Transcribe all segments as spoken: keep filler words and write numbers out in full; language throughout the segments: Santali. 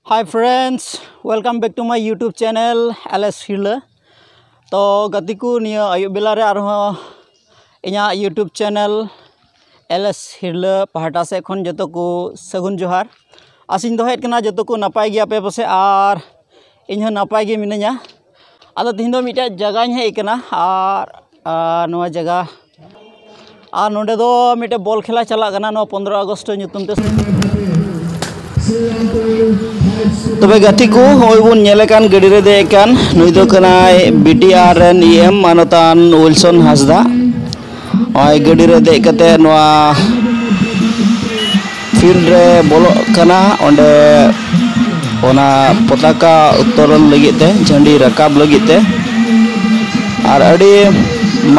Hi friends, welcome back to my YouTube channel L S Hirla. ᱛᱚ ᱜᱟᱛᱮ ᱠᱚ, ᱱᱤᱭᱟᱹ ᱟᱹᱭᱩᱵ ᱵᱮᱞᱟ ᱨᱮ ᱟᱨᱦᱚᱸ ᱤᱧᱟᱹᱜ YouTube channel L S Hirla ᱯᱟᱦᱴᱟ ᱥᱮᱫ ᱠᱷᱚᱱ ᱡᱚᱛᱚ ᱠᱚ ᱥᱟᱹᱜᱩᱱ ᱡᱚᱦᱟᱨ᱾ ᱟᱥᱤᱧ ᱫᱚᱦᱚᱭᱮᱫ ᱠᱟᱱᱟ ᱡᱚᱛᱚ ᱠᱚ ᱱᱟᱯᱟᱭ ᱜᱮᱭᱟ ᱯᱮ ᱯᱟᱥᱮ, ᱟᱨ ᱤᱧ ᱦᱚᱸ ᱱᱟᱯᱟᱭ ᱜᱮ ᱢᱤᱱᱟᱹᱧᱟ᱾ ᱟᱫᱚ ᱛᱮᱦᱮᱧ ᱫᱚ ᱢᱤᱫᱴᱮᱡ ᱡᱟᱭᱜᱟᱧ ᱦᱮᱡ ᱟᱠᱟᱱᱟ, ᱟᱨ, ᱟᱨ ᱱᱚᱣᱟ ᱡᱟᱭᱜᱟ, ᱟᱨ ᱱᱚᱰᱮ ᱫᱚ ᱢᱤᱫᱴᱮᱡ ᱵᱚᱞ ᱠᱷᱮᱞᱟ ᱪᱟᱞᱟᱜ ᱠᱟᱱᱟ ᱱᱚᱣᱟ ᱯᱚᱱᱨᱚ ᱟᱜᱚᱥᱴ ᱧᱩᱛᱩᱢ ᱛᱮ᱾ ᱛᱚᱵᱮ ᱜᱟᱛᱮ ᱠᱚ, ᱱᱚᱜᱼᱚᱭ ᱵᱚᱱ ᱧᱮᱞᱮ ᱠᱟᱱ, ᱜᱟᱹᱰᱤ ᱨᱮ ᱫᱮᱡ ᱠᱟᱱ, ᱱᱩᱭ ᱫᱚ ᱠᱟᱱᱟᱭ B T R ᱨᱮᱱ E M ᱢᱟᱱᱚᱛᱟᱱ ᱩᱭᱤᱞᱥᱚᱱ ᱦᱟᱸᱥᱫᱟ᱾ ᱱᱚᱜᱼᱚᱭ ᱜᱟᱹᱰᱤ ᱨᱮ ᱫᱮᱡ ᱠᱟᱛᱮ ᱱᱚᱣᱟ field ᱨᱮ ᱵᱚᱞᱚᱜ ᱠᱟᱱᱟ, ᱚᱸᱰᱮ ᱚᱱᱟ ᱯᱚᱛᱟᱠᱟ ᱩᱛᱛᱳᱞᱚᱱ ᱞᱟᱹᱜᱤᱫ ᱛᱮ, ᱡᱷᱟᱹᱱᱰᱤ ᱨᱟᱠᱟᱵ ᱞᱟᱹᱜᱤᱫ ᱛᱮ᱾ ᱟᱨ ᱟᱹᱰᱤ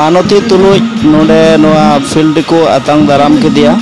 ᱢᱟᱱᱚᱛᱤ ᱛᱩᱞᱩᱡ ᱱᱚᱰᱮ ᱱᱚᱣᱟ field ᱨᱮᱠᱚ ᱟᱛᱟᱝ ᱫᱟᱨᱟᱢ ᱠᱮᱫᱮᱭᱟ᱾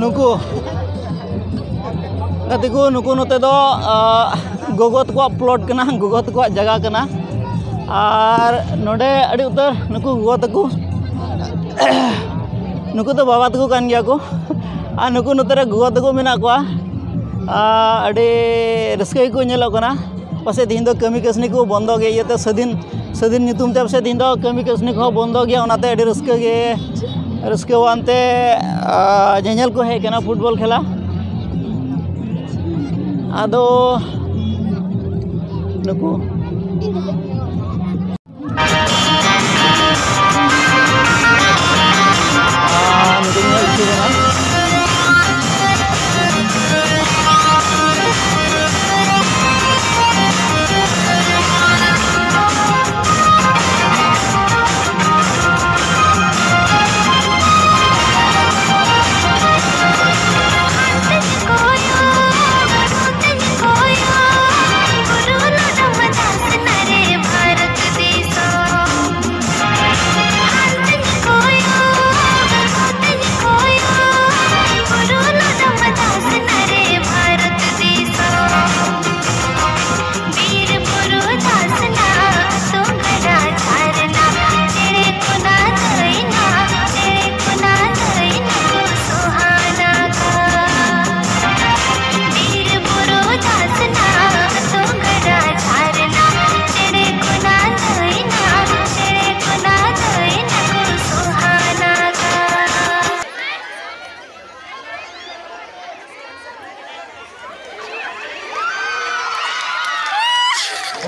ᱱᱩᱠᱩ ᱜᱟᱛᱮ ᱠᱚ, ᱱᱩᱠᱩ ᱱᱚᱛᱮ ᱫᱚ, ᱟᱸ, ᱜᱚᱜᱚ ᱛᱟᱠᱚᱣᱟᱜ ᱯᱞᱚᱴ ᱠᱟᱱᱟ, ᱜᱚᱜᱚ ᱛᱟᱠᱚᱣᱟᱜ ᱡᱟᱭᱜᱟ ᱠᱟᱱᱟ᱾ ᱟᱨ ᱱᱚᱰᱮ ᱟᱹᱰᱤ ᱩᱛᱟᱹᱨ ᱱᱩᱠᱩ ᱜᱚᱜᱚ ᱛᱟᱠᱚ, ᱱᱩᱠᱩ ᱫᱚ ᱵᱟᱵᱟ ᱛᱟᱠᱚ ᱠᱟᱱ ᱜᱮᱭᱟ ᱠᱚ᱾ ᱟᱨ ᱱᱩᱠᱩ ᱱᱚᱛᱮ ᱨᱮ ᱜᱚᱜᱚ ᱛᱟᱠᱚ ᱢᱮᱱᱟᱜ ᱠᱚᱣᱟ᱾ ᱟᱨ ᱟᱹᱰᱤ ᱨᱟᱹᱥᱠᱟᱹ ᱜᱮᱠᱚ ᱧᱮᱞᱚᱜ ᱠᱟᱱᱟ᱾ ᱯᱟᱥᱮᱡ ᱛᱮᱦᱮᱧ ᱫᱚ ᱠᱟᱹᱢᱤ ᱠᱟᱹᱥᱱᱤ ᱠᱚ ᱵᱚᱱᱫᱚ ᱜᱮ, ᱤᱭᱟᱹᱛᱮ ᱥᱟᱹᱫᱷᱤᱱ, ᱥᱟᱹᱫᱷᱤᱱ ᱧᱩᱛᱩᱢ ᱛᱮ ᱯᱟᱥᱮᱡ ᱛᱮᱦᱮᱧ ᱫᱚ ᱠᱟᱹᱢᱤ ᱠᱟᱹᱥᱱᱤ ᱠᱚᱦᱚᱸ ᱵᱚᱱᱫᱚ ᱜᱮᱭᱟ᱾ ᱚᱱᱟᱛᱮ ᱟᱹᱰᱤ ᱨᱟᱹᱥᱠᱟᱹ ᱜᱮ, ᱨᱟᱹᱥᱠᱟᱹᱣᱟᱱ ᱛᱮ, ᱟᱸ, ᱧᱮᱧᱮᱞ ᱠᱚ ᱦᱮᱡ ᱠᱟᱱᱟ ᱯᱷᱩᱴᱵᱚᱞ ᱠᱷᱮᱞᱟ᱾ ᱟᱫᱚ ᱱᱩᱠᱩ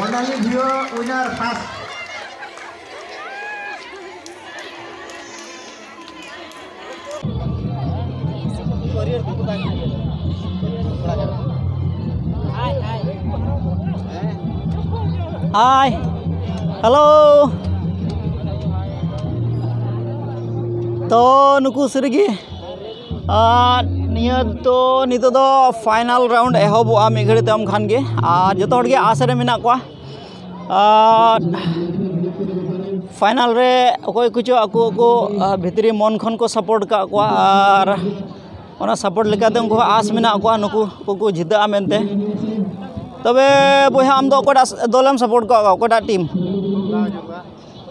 Onali Dhio, winner first. Hi. Hello. ᱛᱚ, ᱱᱩᱠᱩ ᱥᱟᱹᱨᱤᱜᱮ, ᱟᱨ ᱱᱤᱭᱟᱹ ᱫᱚ, ᱱᱤᱛᱚᱜ ᱫᱚ final round ᱮᱦᱚᱵᱚᱜᱼᱟ ᱢᱤᱫ ᱜᱷᱟᱹᱲᱤᱡ ᱛᱟᱭᱚᱢ ᱠᱷᱟᱱ ᱜᱮ᱾ ᱟᱨ ᱡᱚᱛᱚ ᱦᱚᱲ ᱜᱮ ᱟᱥ ᱨᱮ ᱢᱮᱱᱟᱜ ᱠᱚᱣᱟ᱾ ᱟᱨ ᱯᱷᱟᱭᱱᱟᱞ ᱨᱮ ᱚᱠᱚᱭ ᱠᱚᱪᱚ ᱟᱠᱚ ᱟᱠᱚ, ᱟᱨ ᱵᱷᱤᱛᱨᱤ ᱢᱚᱱ ᱠᱷᱚᱱ ᱠᱚ ᱥᱟᱯᱳᱨᱴ ᱠᱟᱜ ᱠᱚᱣᱟ, ᱟᱨ ᱚᱱᱟ ᱥᱟᱯᱳᱨᱴ ᱞᱮᱠᱟᱛᱮ ᱩᱱᱠᱩ ᱦᱚᱸ ᱟᱥ ᱢᱮᱱᱟᱜ ᱠᱚᱣᱟ ᱱᱩᱠᱩ ᱠᱚᱠᱚ ᱡᱤᱛᱟᱹᱜᱼᱟ ᱢᱮᱱᱛᱮ᱾ ᱛᱚᱵᱮ ᱵᱚᱭᱦᱟ, ᱟᱢ ᱫᱚ ᱚᱠᱚᱭᱴᱟᱜ ᱫᱚᱞᱮᱢ ᱥᱟᱯᱳᱨᱴ ᱠᱟᱜ ᱠᱚᱣᱟ, ᱚᱠᱚᱭᱴᱟᱜ ᱴᱤᱢ?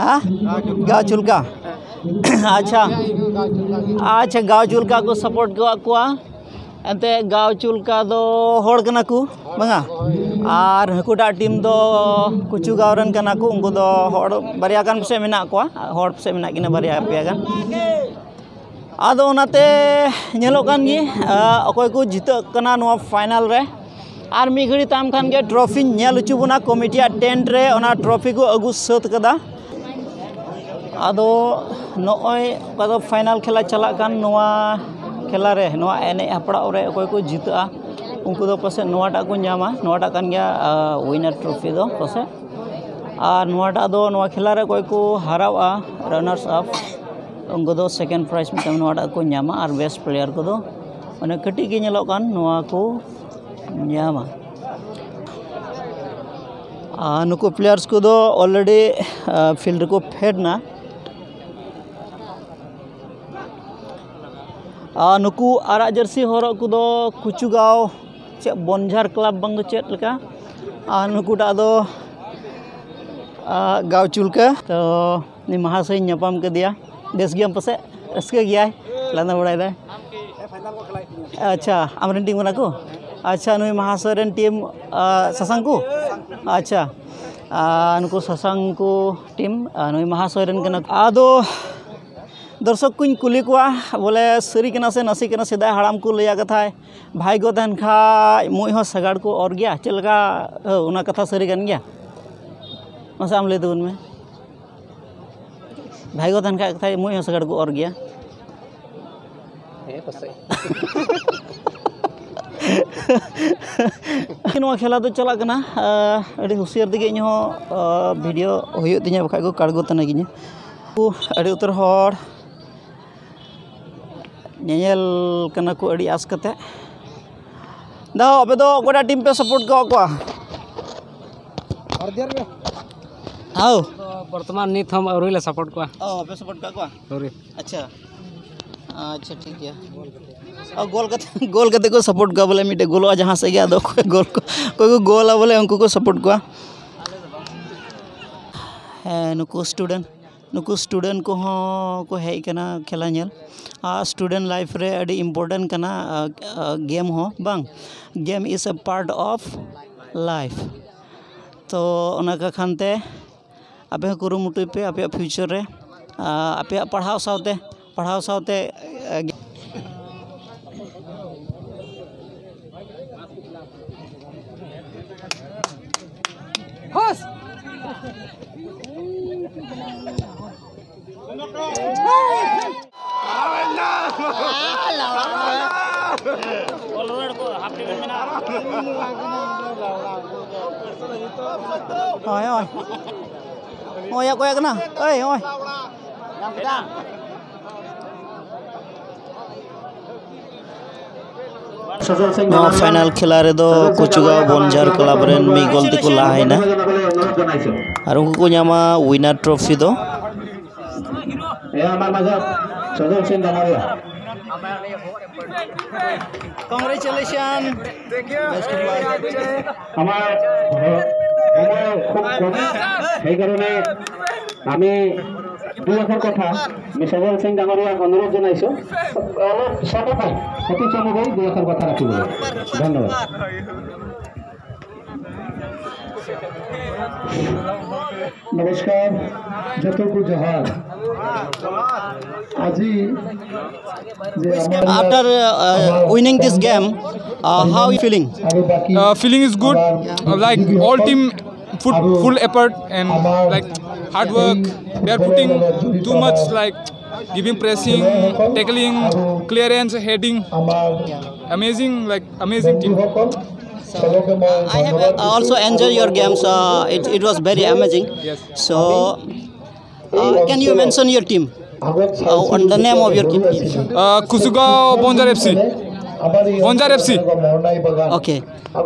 ᱦᱮᱸ, ᱜᱟᱶᱪᱩᱞᱠᱟ᱾ ᱟᱪᱪᱷᱟ, ᱟᱪᱪᱷᱟ, ᱜᱟᱶᱪᱩᱞᱠᱟ ᱠᱚ ᱥᱟᱯᱳᱨᱴ ᱠᱟᱜ ᱠᱚᱣᱟ᱾ ᱮᱱᱛᱮ ᱜᱟᱶᱪᱩᱞᱠᱟ ᱫᱚ ᱦᱚᱲ ᱠᱟᱱᱟ ᱠᱚ, ᱵᱟᱝᱟ? ᱟᱨ ᱦᱟᱹᱠᱩᱴᱟᱜ ᱴᱤᱢ ᱫᱚ ᱠᱩᱪᱩ ᱜᱟᱶ ᱨᱮᱱ ᱠᱟᱱᱟ ᱠᱚ᱾ ᱩᱱᱠᱩ ᱫᱚ ᱦᱚᱲ ᱵᱟᱨᱭᱟ ᱜᱟᱱ ᱯᱟᱥᱮᱡ ᱢᱮᱱᱟᱜ ᱠᱚᱣᱟ, ᱦᱚᱲ ᱯᱟᱥᱮᱡ ᱢᱮᱱᱟᱜ ᱠᱤᱱᱟ ᱵᱟᱨᱭᱟ ᱯᱮᱭᱟ ᱜᱟᱱ᱾ ᱟᱫᱚ ᱚᱱᱟᱛᱮ ᱧᱮᱞᱚᱜ ᱠᱟᱱ ᱜᱮ, ᱟ, ᱚᱠᱚᱭ ᱠᱚ ᱡᱤᱛᱟᱹᱜ ᱠᱟᱱᱟ ᱱᱚᱣᱟ ᱯᱷᱟᱭᱱᱟᱞ ᱨᱮ᱾ ᱟᱨ ᱢᱤᱫ ᱜᱷᱟᱹᱲᱤ ᱛᱟᱭᱚᱢ ᱠᱷᱟᱱ ᱜᱮ ᱴᱨᱚᱯᱷᱤᱧ ᱧᱮᱞ ᱦᱚᱪᱚ ᱵᱚᱱᱟ᱾ ᱠᱚᱢᱤᱴᱤᱭᱟᱜ ᱴᱮᱱᱴ ᱨᱮ ᱚᱱᱟ ᱴᱨᱚᱯᱷᱤ ᱠᱚ ᱟᱹᱜᱩ ᱥᱟᱹᱛ ᱠᱟᱫᱟ᱾ ᱟᱫᱚ ᱱᱚᱜᱼᱚᱭ ᱚᱠᱟ ᱫᱚ ᱯᱷᱟᱭᱱᱟᱞ ᱠᱷᱮᱞᱟ ᱪᱟᱞᱟᱜ ᱠᱟᱱ, ᱱᱚᱣᱟ ᱠᱷᱮᱞᱟ ᱨᱮ, ᱱᱚᱣᱟ ᱮᱱᱮᱡ ᱦᱟᱯᱲᱟᱜ ᱨᱮ ᱚᱠᱚᱭ ᱠᱚ ᱡᱤᱛᱟᱹᱜᱼᱟ, ᱩᱱᱠᱩ ᱫᱚ ᱯᱟᱥᱮᱡ ᱱᱚᱣᱟᱴᱟᱜ ᱠᱚ ᱧᱟᱢᱟ᱾ ᱱᱚᱣᱟᱴᱟᱜ ᱠᱟᱱ ᱜᱮᱭᱟ, ᱟ, ᱩᱭᱱᱟᱨ ᱴᱨᱚᱯᱷᱤ ᱫᱚ ᱯᱟᱥᱮᱡ᱾ ᱟᱨ ᱱᱚᱣᱟᱴᱟᱜ ᱫᱚ, ᱱᱚᱣᱟ ᱠᱷᱮᱞᱟ ᱨᱮ ᱚᱠᱚᱭ ᱠᱚ ᱦᱟᱨᱟᱣᱜᱼᱟ, ᱨᱟᱱᱟᱨᱥ ᱟᱯ, ᱩᱱᱠᱩ ᱫᱚ ᱥᱮᱠᱮᱱᱰ ᱯᱨᱟᱭᱤᱡᱽ ᱢᱤᱫᱴᱟᱝ ᱱᱚᱣᱟᱴᱟᱜ ᱠᱚ ᱧᱟᱢᱟ᱾ ᱟᱨ ᱵᱮᱥᱴ ᱯᱞᱮᱭᱟᱨ ᱠᱚᱫᱚ ᱚᱱᱮ ᱠᱟᱹᱴᱤᱡ ᱜᱮ ᱧᱮᱞᱚᱜ ᱠᱟᱱ, ᱱᱚᱣᱟ ᱠᱚ ᱧᱟᱢᱟ᱾ ᱟᱨ ᱱᱩᱠᱩ ᱯᱞᱮᱭᱟᱨᱥ ᱠᱚᱫᱚ ᱚᱞᱨᱮᱰᱤ ᱯᱷᱤᱞᱰ ᱨᱮᱠᱚ ᱯᱷᱮᱰ ᱱᱟ᱾ ᱟᱨ ᱱᱩᱠᱩ ᱟᱨᱟᱜ ᱡᱟᱹᱨᱥᱤ ᱦᱚᱨᱚᱜ ᱠᱚᱫᱚ ᱠᱩᱪᱩᱜᱟᱸᱣ ᱪᱮᱫ ᱵᱚᱱᱡᱷᱟᱨ ᱠᱞᱟᱵᱽ ᱵᱟᱝ ᱫᱚ ᱪᱮᱫ ᱞᱮᱠᱟ, ᱟᱨ ᱱᱩᱠᱩᱴᱟᱜ ᱫᱚ, ᱟ, ᱜᱟᱶᱪᱩᱞᱠᱟᱹ᱾ ᱛᱚ ᱩᱱᱤ ᱢᱟᱦᱟᱥᱚᱭᱤᱧ ᱧᱟᱯᱟᱢ ᱠᱮᱫᱮᱭᱟ, ᱵᱮᱥ ᱜᱮᱭᱟᱢ ᱯᱟᱥᱮᱡ? ᱨᱟᱹᱥᱠᱟᱹ ᱜᱮᱭᱟᱭ, ᱞᱟᱸᱫᱟ ᱵᱟᱲᱟᱭᱮᱫᱟᱭ᱾ ᱟᱪᱪᱷᱟ, ᱟᱢᱨᱮᱱ ᱴᱤᱢ ᱠᱟᱱᱟ ᱠᱚ? ᱟᱪᱪᱷᱟ, ᱱᱩᱭ ᱢᱟᱦᱟᱥᱚᱭ ᱨᱮᱱ ᱴᱤᱢ, ᱟ, ᱥᱟᱥᱟᱝ ᱠᱚ? ᱟᱪᱪᱷᱟ, ᱟ, ᱱᱩᱠᱩ ᱥᱟᱥᱟᱝ ᱠᱚ ᱴᱤᱢ, ᱟ, ᱱᱩᱭ ᱢᱟᱦᱟᱥᱚᱭ ᱨᱮᱱ ᱠᱟᱱᱟ ᱠᱚ᱾ ᱟᱫᱚ ᱫᱚᱨᱥᱚᱠ ᱠᱚᱧ ᱠᱩᱞᱤ ᱠᱚᱣᱟ, ᱵᱚᱞᱮ ᱥᱟᱹᱨᱤ ᱠᱟᱱᱟ ᱥᱮ ᱱᱟᱥᱮ ᱠᱟᱱᱟ? ᱥᱮᱫᱟᱭ ᱦᱟᱲᱟᱢ ᱠᱚ ᱞᱟᱹᱭᱟ ᱠᱟᱛᱷᱟᱭ, ᱵᱷᱟᱭᱜᱚ ᱛᱟᱦᱮᱱ ᱠᱷᱟᱡ ᱢᱩᱡ ᱦᱚᱸ ᱥᱟᱜᱟᱲ ᱠᱚ ᱚᱨ ᱜᱮᱭᱟ᱾ ᱪᱮᱫ ᱞᱮᱠᱟ, ᱦᱳ, ᱚᱱᱟ ᱠᱟᱛᱷᱟ ᱥᱟᱹᱨᱤ ᱠᱟᱱ ᱜᱮᱭᱟ? ᱢᱟᱥᱮ ᱟᱢ ᱞᱟᱹᱭ ᱛᱟᱵᱚᱱ ᱢᱮ᱾ ᱵᱷᱟᱭᱜᱚ ᱛᱟᱦᱮᱱ ᱠᱷᱟᱡ ᱠᱟᱛᱷᱟᱭ ᱢᱩᱡ ᱦᱚᱸ ᱥᱟᱜᱟᱲ ᱠᱚ ᱚᱨ ᱜᱮᱭᱟ᱾ ᱦᱮᱸ, ᱯᱟᱥᱮᱡ᱾ ᱱᱚᱣᱟ ᱠᱷᱮᱞᱟ ᱫᱚ ᱪᱟᱞᱟᱜ ᱠᱟᱱᱟ, ᱟᱹᱰᱤ ᱦᱩᱥᱤᱭᱟᱹᱨ ᱛᱮᱜᱮ ᱤᱧ ᱦᱚᱸ ᱵᱷᱤᱰᱤᱭᱳ ᱦᱩᱭᱩᱜ ᱛᱤᱧᱟᱹ, ᱵᱟᱠᱷᱟᱡ ᱠᱚ ᱠᱟᱲᱜᱚ ᱛᱟᱱᱟ ᱜᱤᱧᱟ᱾ ᱟᱹᱰᱤ ᱩᱛᱟᱹᱨ ᱦᱚᱲ ᱧᱮᱧᱮᱞ ᱠᱟᱱᱟ ᱠᱚ ᱟᱹᱰᱤ ᱟᱸᱥ ᱠᱟᱛᱮ᱾ ᱫᱟᱣ, ᱟᱯᱮ ᱫᱚ ᱚᱠᱚᱭᱴᱟᱜ ᱴᱤᱢ ᱯᱮ ᱥᱟᱯᱳᱨᱴ ᱠᱟᱜ ᱠᱚᱣᱟ? ᱦᱟᱣ᱾ ᱛᱚ, ᱵᱚᱨᱛᱚᱢᱟᱱ ᱱᱤᱛ ᱦᱚᱸ ᱟᱹᱣᱨᱤ ᱞᱮ ᱥᱟᱯᱳᱨᱴ ᱠᱚᱣᱟ᱾ ᱚ, ᱵᱟᱯᱮ ᱥᱟᱯᱳᱨᱴ ᱠᱟᱜ ᱠᱚᱣᱟ? ᱟᱹᱣᱨᱤ᱾ ᱟᱪᱪᱷᱟ᱾ ᱟᱪᱪᱷᱟ, ᱴᱷᱤᱠ ᱜᱮᱭᱟ᱾ ᱚ, ᱜᱳᱞ ᱠᱟᱛᱮ, ᱜᱳᱞ ᱠᱟᱛᱮ ᱠᱚ ᱥᱟᱯᱳᱨᱴ ᱠᱚᱣᱟ ᱵᱚᱞᱮ, ᱢᱤᱫᱴᱮᱡ ᱜᱳᱞᱚᱜᱼᱟ ᱡᱟᱦᱟᱸ ᱥᱮᱫ ᱜᱮ, ᱟᱫᱚ ᱚᱠᱚᱭ ᱜᱳᱞ ᱠᱚ, ᱚᱠᱚᱭ ᱠᱚ ᱜᱳᱞᱟ ᱵᱚᱞᱮ, ᱩᱱᱠᱩ ᱠᱚ ᱥᱟᱯᱳᱨᱴ ᱠᱚᱣᱟ᱾ ᱦᱮᱸ, ᱱᱩᱠᱩ ᱥᱴᱩᱰᱮᱱᱴ, ᱱᱩᱠᱩ ᱥᱴᱩᱰᱮᱱᱴ ᱠᱚᱦᱚᱸ ᱠᱚ ᱦᱮᱡ ᱠᱟᱱᱟ ᱠᱷᱮᱞᱟ ᱧᱮᱞ᱾ ᱟᱨ ᱥᱴᱩᱰᱮᱱᱴ ᱞᱟᱭᱤᱯᱷ ᱨᱮ ᱟᱹᱰᱤ ᱤᱢᱯᱚᱨᱴᱮᱱᱴ ᱠᱟᱱᱟ, ᱟ, ᱟ, ᱜᱮᱢ ᱦᱚᱸ, ᱵᱟᱝ? Game is a part of life. ᱛᱚ, ᱚᱱᱟ ᱠᱚ ᱠᱷᱟᱱ ᱛᱮ ᱟᱯᱮ ᱦᱚᱸ ᱠᱩᱨᱩᱢᱩᱴᱩᱭ ᱯᱮ ᱟᱯᱮᱭᱟᱜ ᱯᱷᱤᱭᱩᱪᱟᱨ ᱨᱮ, ᱟ, ᱟᱯᱮᱭᱟᱜ ᱯᱟᱲᱦᱟᱣ ᱥᱟᱶᱛᱮ, ᱯᱟᱲᱦᱟᱣ ᱥᱟᱶᱛᱮ, ᱟ, ᱦᱳᱭ, ᱦᱳᱭ᱾ ᱦᱳᱭ, ᱚᱠᱚᱭᱟᱜ ᱠᱟᱱᱟ? ᱳᱭ, ᱦᱳᱭ᱾ ᱱᱚᱣᱟ ᱯᱷᱟᱭᱱᱟᱞ ᱠᱷᱮᱞᱟ ᱨᱮᱫᱚ ᱠᱩᱪᱩᱜᱟᱸᱣ ᱵᱚᱱᱡᱟᱨ ᱠᱞᱟᱵᱽ ᱨᱮᱱ ᱢᱤᱫ ᱜᱳᱞ ᱛᱮᱠᱚ ᱞᱟᱦᱟᱭᱮᱱᱟ ᱟᱨ ᱩᱱᱠᱩ ᱠᱚ ᱧᱟᱢᱟ ᱣᱤᱱᱟᱨ ᱴᱨᱚᱯᱷᱤ ᱫᱚ᱾ এয়া আমাৰ মাজত সজল সিং ডাঙৰীয়া। Congratulations. Best of luck. আমাৰ সময় খুব কম, সেইকাৰণে আমি দুই এষাৰ কথা আমি সজল সিং ডাঙৰীয়াক অনুৰোধ জনাইছোঁ, অলপ চমুকৈ, অতি চমুকৈ দুই এষাৰ কথা ৰাখিবলৈ। ধন্যবাদ। নমস্কাৰ, ᱡᱚᱛᱚ ᱠᱚ ᱡᱚᱦᱟᱨ᱾ আজি যে আমাৰ ইয়াত After uh, winning this game, uh, how you feeling? আৰু বাকী Uh, feeling is good. আমাৰ Uh, like all team put full effort and like hard work. They are putting too much, like giving pressing, tackling, clearance, heading. Amazing, like amazing team. I have uh, also enjoyed your games. Uh, it, it was very amazing. Yes. So, uh, can you mention your team? Uh, on the name of your team, please. Uh, Kusugaon Bonjar F C. Bonjar F C. Okay.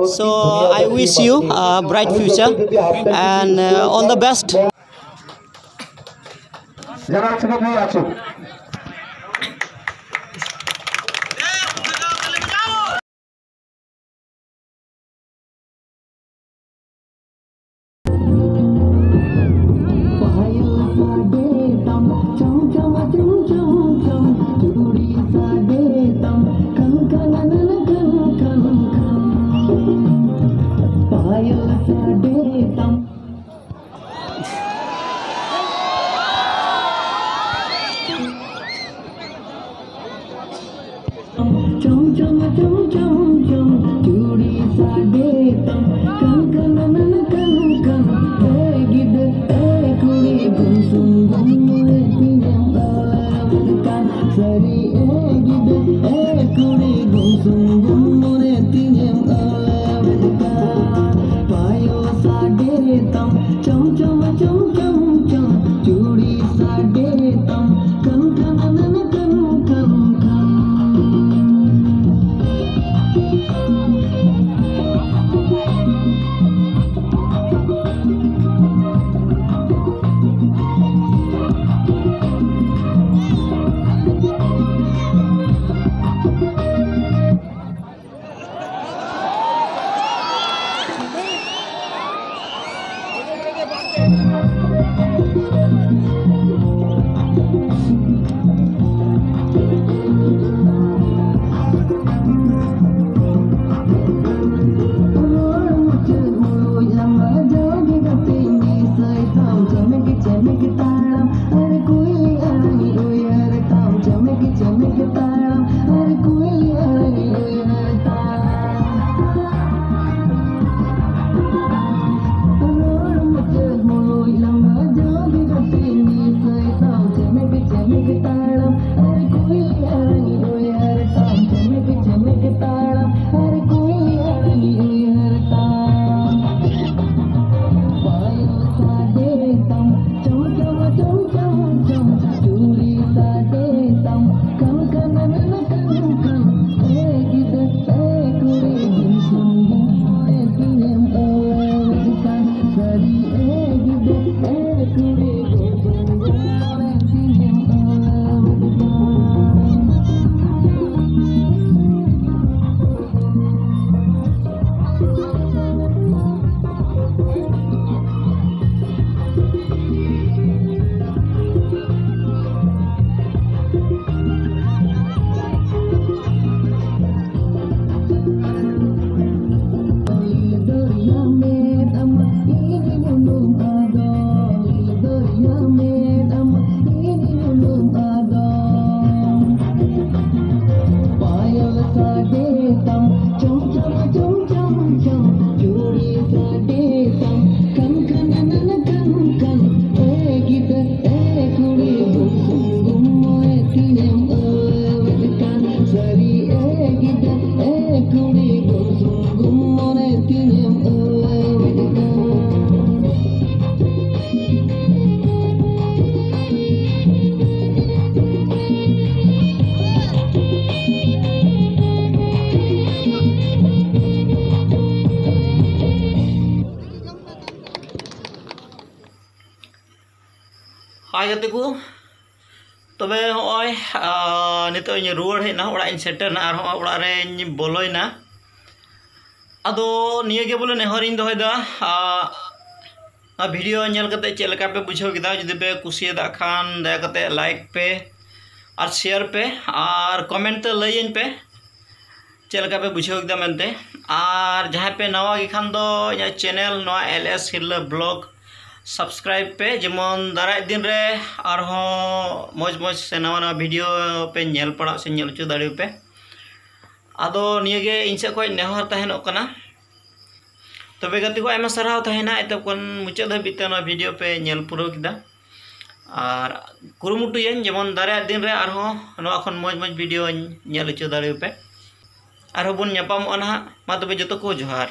So I wish you a bright future and uh, all the best. ᱟᱭ ᱜᱟᱛᱮ ᱠᱚ, ᱛᱚᱵᱮ ᱦᱚᱸᱜᱼᱚᱭ, ᱟᱨ ᱱᱤᱛᱚᱜ ᱤᱧ ᱨᱩᱣᱟᱹᱲ ᱦᱮᱡ ᱮᱱᱟ, ᱚᱲᱟᱜ ᱤᱧ ᱥᱮᱴᱮᱨ ᱮᱱᱟ, ᱟᱨ ᱦᱚᱸᱜᱼᱚᱭ ᱚᱲᱟᱜ ᱨᱮᱧ ᱵᱚᱞᱚᱭᱮᱱᱟ᱾ ᱟᱫᱚ ᱱᱤᱭᱟᱹ ᱜᱮ ᱵᱚᱞᱮ ᱱᱮᱦᱚᱨᱤᱧ ᱫᱚᱦᱚᱭᱮᱫᱟ, ᱟᱨ ᱱᱚᱣᱟ ᱵᱷᱤᱰᱤᱭᱳ ᱧᱮᱞ ᱠᱟᱛᱮ ᱪᱮᱫ ᱞᱮᱠᱟ ᱯᱮ ᱵᱩᱡᱷᱟᱹᱣ ᱠᱮᱫᱟ? ᱡᱩᱫᱤ ᱯᱮ ᱠᱩᱥᱤᱭᱟᱫᱟᱜ ᱠᱷᱟᱱ, ᱫᱟᱭᱟ ᱠᱟᱛᱮ ᱞᱟᱭᱤᱠ ᱯᱮ ᱟᱨ ᱥᱮᱭᱟᱨ ᱯᱮ ᱟᱨ ᱠᱚᱢᱮᱱᱴ ᱛᱮ ᱞᱟᱹᱭᱟᱹᱧ ᱯᱮ ᱪᱮᱫ ᱞᱮᱠᱟ ᱯᱮ ᱵᱩᱡᱷᱟᱹᱣ ᱠᱮᱫᱟ ᱢᱮᱱᱛᱮ᱾ ᱟᱨ ᱡᱟᱦᱟᱸᱭ ᱯᱮ ᱱᱟᱣᱟ ᱜᱮ ᱠᱷᱟᱱ ᱫᱚ, ᱤᱧᱟᱹᱜ ᱪᱮᱱᱮᱞ ᱱᱚᱣᱟ ᱮᱞ ᱮᱥ ᱦᱤᱨᱞᱟᱹ ᱵᱞᱚᱜ ᱥᱟᱵᱥᱠᱨᱟᱭᱤᱵᱽ ᱯᱮ, ᱡᱮᱢᱚᱱ ᱫᱟᱨᱟᱭ ᱫᱤᱱ ᱨᱮ ᱟᱨᱦᱚᱸ ᱢᱚᱡᱽ ᱢᱚᱡᱽ ᱥᱮ ᱱᱟᱣᱟ ᱱᱟᱣᱟ ᱵᱷᱤᱰᱤᱭᱳ ᱯᱮ ᱧᱮᱞ ᱯᱟᱲᱟᱜ ᱥᱮ ᱧᱮᱞ ᱦᱚᱪᱚ ᱫᱟᱲᱮᱭᱟᱯᱮ᱾ ᱟᱫᱚ ᱱᱤᱭᱟᱹ ᱜᱮ ᱤᱧ ᱥᱮᱫ ᱠᱷᱚᱱ ᱱᱮᱦᱚᱨ ᱛᱟᱦᱮᱱᱚᱜ ᱠᱟᱱᱟ᱾ ᱛᱚᱵᱮ ᱜᱟᱛᱮ ᱠᱚ, ᱟᱭᱢᱟ ᱥᱟᱨᱦᱟᱣ ᱛᱟᱦᱮᱱᱟ ᱮᱛᱚᱦᱚᱵ ᱠᱷᱚᱱ ᱢᱩᱪᱟᱹᱫ ᱫᱷᱟᱹᱵᱤᱡ ᱛᱮ ᱱᱚᱣᱟ ᱵᱷᱤᱰᱤᱭᱳ ᱯᱮ ᱧᱮᱞ ᱯᱩᱨᱟᱹᱣ ᱠᱮᱫᱟ᱾ ᱟᱨ ᱠᱩᱨᱩᱢᱩᱴᱩᱭᱟᱹᱧ ᱡᱮᱢᱚᱱ ᱫᱟᱨᱟᱭ ᱫᱤᱱ ᱨᱮ ᱟᱨᱦᱚᱸ ᱱᱚᱣᱟ ᱠᱷᱚᱱ ᱢᱚᱡᱽ ᱢᱚᱡᱽ ᱵᱷᱤᱰᱤᱭᱳᱧ ᱧᱮᱞ ᱦᱚᱪᱚ ᱫᱟᱲᱮᱭᱟᱯᱮ᱾ ᱟᱨᱦᱚᱸ ᱵᱚᱱ ᱧᱟᱯᱟᱢᱚᱜᱼᱟ ᱱᱟᱦᱟᱜ᱾ ᱢᱟ ᱛᱚᱵᱮ ᱡᱚᱛᱚ ᱠᱚ ᱡᱚᱦᱟᱨ᱾